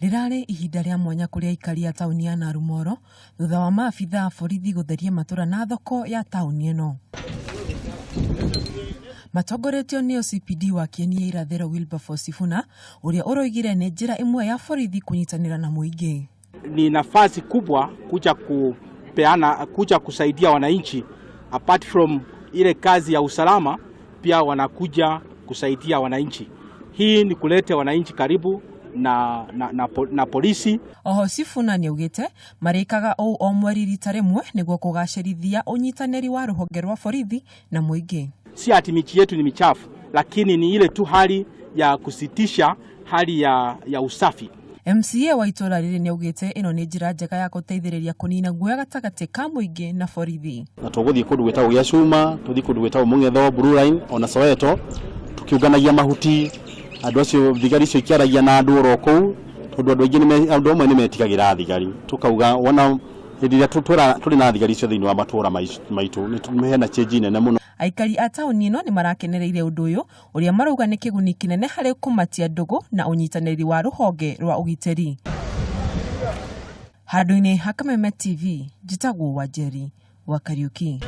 Rĩrarĩ ihinda rĩa mwanya kũrĩ aikari a taũni ya Narumoro thutha wa maabitha a borithi gũtheria matũra na thoko ya taũni ĩno. Matongoretio nĩ OCPD wa Kieni ya Irathĩro Wilberforce Sifuna, ũrĩa ũroigire nĩ njĩra ĩmwe ya borithi kũnyitanĩra na mũingĩ. Ni nafasi kubwa kuja kupeana, kuja kusaidia wananchi apart from ile kazi ya usalama, pia wanakuja kusaidia wananchi. Hii ni kuleta wananchi karibu na polisi. Oho Sifuna nĩaugĩte marĩkaga ũũ o mweri rita rĩmwe nĩguo kũgacĩrithia ũnyitanĩri wa rũhonge rwa borithi na mũingĩ. Si ati miji yetu ni michafu, lakini ni ile tu hali ya kusitisha hali ya usafi. MCA wa itũra rĩrĩ nĩaugĩte ĩno nĩ njĩra njega ya gũteithĩrĩria kũnina guoya gatagatĩ ka mũingĩ na borithi. Na tũgũthiĩ kũndũ gwĩtagwo gĩa cuma, tũthiĩ kũndũ gwĩtagwo Mũng'etho, Blue Line ona Soweto, tukiunganagia mahuti. Andũ acio, thigari icio ikĩaragia na andũ oro kũu, tondũ andũ aingĩ, andũ amwe nĩ metigagĩra thigari. Tukauga wona hĩndĩ ĩrĩa tũrĩ na thigari icio thĩinĩ wa matũra maitũ, nĩ hena change nene mũno. Aikari a taũni ĩno nĩ marakenereire ũndũ ũyũ, ũrĩa marauga nĩ kĩguni kĩnene harĩ kũmatia ndũgũ na ũnyitanĩri wa rũhonge rwa ũgitĩri. Handũ-inĩ ha Kameme TV, njĩtagwo Wanjeri wa Kariuki.